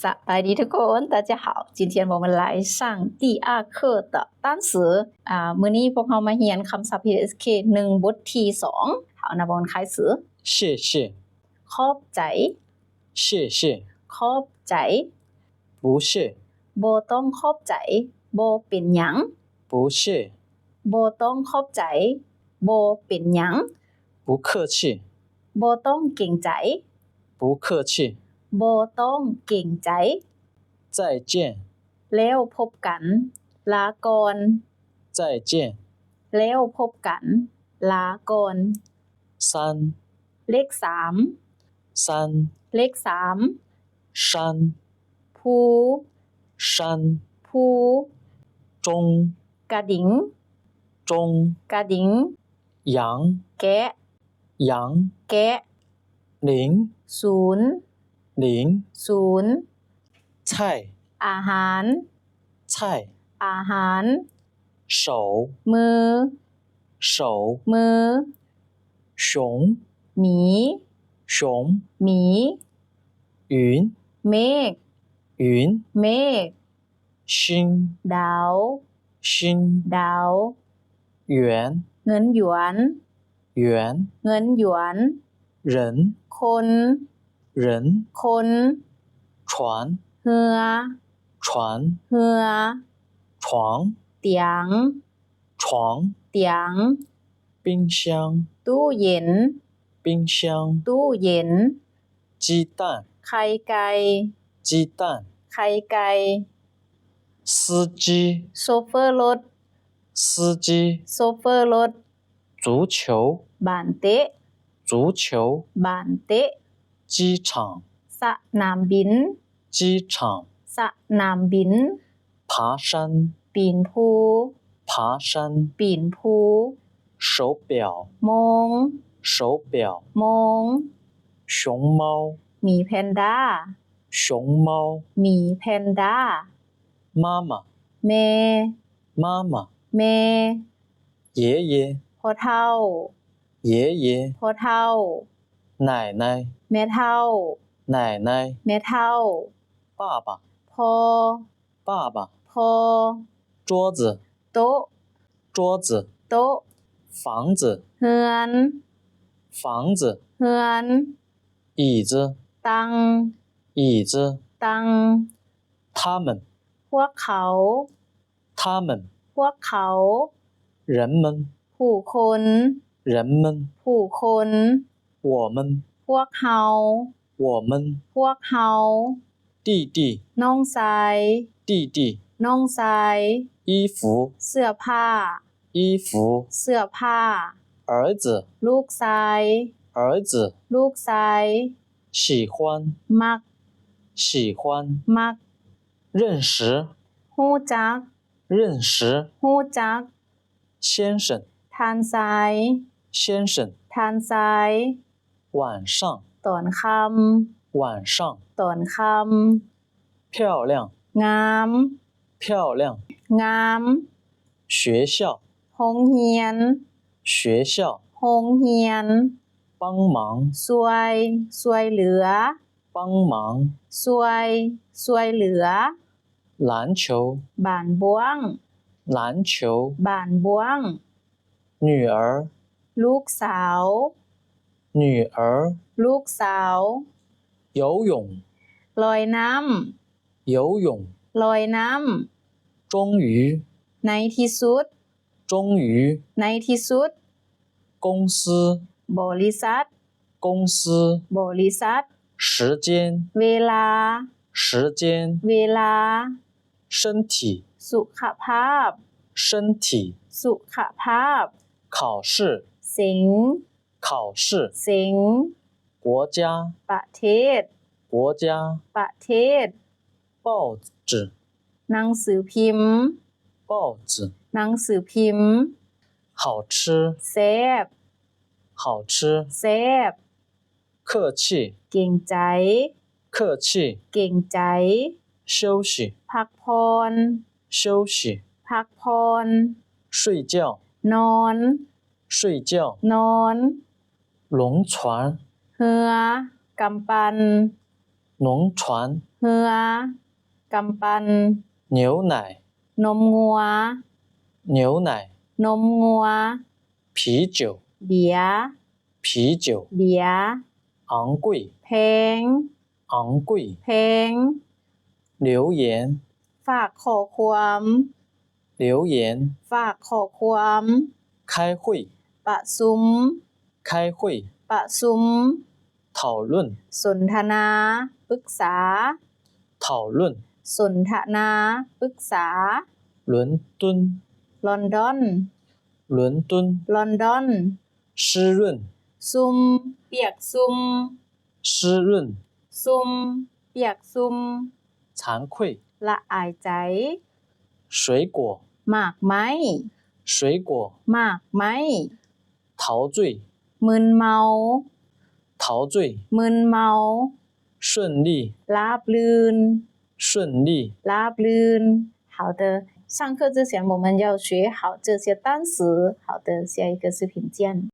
ສະບາຍດີທຸກຄົນ 大家好 今天我们来上第二课的单词 ອ່າ ມື້ນີ້ພວກເຮົາມາຮຽນຄຳສັບ H S K ໜຶ່ງ ບົດທີສອງ ເຮົານະບໍ່ໄດ້ຂາຍຊື່ 谢谢 ຂອບໃຈ 谢谢 ຂອບໃຈ 不谢 ບໍ່ຕ້ອງຂອບໃຈ ບໍ່ເປັນຫຍັງ 不谢 ບໍ່ຕ້ອງຂອບໃຈ ບໍ່ເປັນຫຍັງ 不客气 ບໍ່ຕ້ອງເກງໃຈ 不客气 ບໍ່ຕ້ອງເກງໃຈ 再见 ແລ້ວພົບກັນ ລາກ່ອນ 再见 ແລ້ວພົບກັນ ລາກ່ອນ 三 ເລກສາມ 三 ເລກສາມ 山 ພູ 山 ພູ 钟 ກະດິງ 钟 ກະດິງ 羊 ແກະ 羊 ແກະ 零 ສູນ 零 ສູນ 菜 ອາຫານ 菜 ອາຫານ 手 ມື 手 ມື 熊 ໝີ 熊 ໝີ 云 ເມກ 云 ເມກ 星 ດາວ 星 ດາວ 圆 ເງິນຢວນ 圆 ເງິນຢວນ 人 ຄົນ 人 ຄົນ 船 ເຮືອ 船 ເຮືອ 床 ຕຽງ 床 ຕຽງ 冰箱 ຕູ້ເຢັນ 冰箱 ຕູ້ເຢັນ 鸡蛋 ໄຂ່ໄກ່ 鸡蛋 ໄຂ່ໄກ່ 司机 ໂຊເຟີລົດ 司机 ໂຊເຟີລົດ 足球 ບານເຕະ 足球 ບານເຕະ 机场 ສະໜາມບິນ 机场 ສະໜາມບິນ 爬山 ປີນພູ 爬山 ປີນພູ 手表 ໂມງ 手表 ໂມງ 熊猫 ໝີແພນດາ 熊猫 ໝີແພນດາ 妈妈 ແມ່ 妈妈 ແມ່ 爷爷 ພໍ່ເຖົ້າ 爷爷 ພໍ່ເຖົ້າ 奶奶 ແມ່ເຖົ້າ 奶奶 ແມ່ເຖົ້າ 爸爸 ພໍ່ 爸爸 ພໍ່ 桌子 ໂຕະ 桌子 ໂຕະ 房子 ເຮືອນ 房子 ເຮືອນ 椅子 ຕັ່ງ 椅子 ຕັ່ງ 他们 ພວກເຂົາ 他们 ພວກເຂົາ 人们 ຜູ້ຄົນ 人们 ຜູ້ຄົນ 我们 ພວກເຮົາ 我们 ພວກເຮົາ 弟弟 ນ້ອງຊາຍ 弟弟 ນ້ອງຊາຍ 衣服 ເສື້ອຜ້າ 衣服 ເສື້ອຜ້າ 儿子 ລູກຊາຍ 儿子 ລູກຊາຍ 喜欢 ມັກ 喜欢 ມັກ 认识 ຮູ້ຈັກ 认识 ຮູ້ຈັກ 先生 ທ່ານຊາຍ 先生 ທ່ານຊາຍ 晚上 ຕອນຄ່ຳ 晚上 ຕອນຄ່ຳ 漂亮 ງາມ 漂亮 ງາມ 学校 ໂຮງຮຽນ 学校 ໂຮງຮຽນ 帮忙 ຊ່ວຍ ຊ່ວຍເຫຼືອ 帮忙 ຊ່ວຍ ຊ່ວຍເຫຼືອ 篮球 ບານບ້ວງ 篮球 ບານບ້ວງ 女儿 ລູກສາວ 女儿 ລູກສາວ 游泳 ລອຍນ້ຳ 游泳 ລອຍນ້ຳ 终于 ໃນທີ່ສຸດ 终于 ໃນທີ່ສຸດ 公司 ບໍລິສັດ 公司 ບໍລິສັດ 时间 ເວລາ 时间 ເວລາ 身体 ສຸຂະພາບ 身体 ສຸຂະພາບ 考试 ເສັງ 考试 ເສັງ 国家 ປະເທດ 国家 ປະເທດ 报纸 ໜັງສືພິມ 报纸 ໜັງສືພິມ 好吃 ແຊບ 好吃 ແຊບ 客气 ເກງໃຈ 客气 ເກງໃຈ 休息 ພັກຜ່ອນ 休息 ພັກຜ່ອນ 睡觉 ນອນ 睡觉 ນອນ 龙船 ເຮືອ ກຳປັ່ນ 龙船ເຮືອ ກຳປັ່ນ 牛奶 ນົມງົວ 牛奶 ນົມງົວ 啤酒 ເບຍ 啤酒 ເບຍ 昂贵 ແພງ 昂贵 ແພງ 留言 ຝາກຂໍ້ຄວາມ 留言 ຝາກຂໍ້ຄວາມ 开会 ປະຊຸມ 开会 ປະຊຸມ 讨论 ສົນທະນາ ປຶກສາ 讨论 ສົນທະນາ ປຶກສາ 伦敦 ລອນດອນ 伦敦 ລອນດອນ 湿润 ຊຸ່ມ ປຽກຊຸ່ມ 湿润 ຊຸ່ມ ປຽກຊຸ່ມ 惭ນຄຸຍ ລະອາຍໃຈ 水果 ໝາກໄມ້ 水果 ໝາກໄມ້ 陶醉 ມຶນເມົາ 陶醉 ມຶນເມົາ 顺利 ລາບລື່ນ 顺利 ລາບລື່ນ 好的，上课之前我们要学好这些单词。好的，下一个视频见。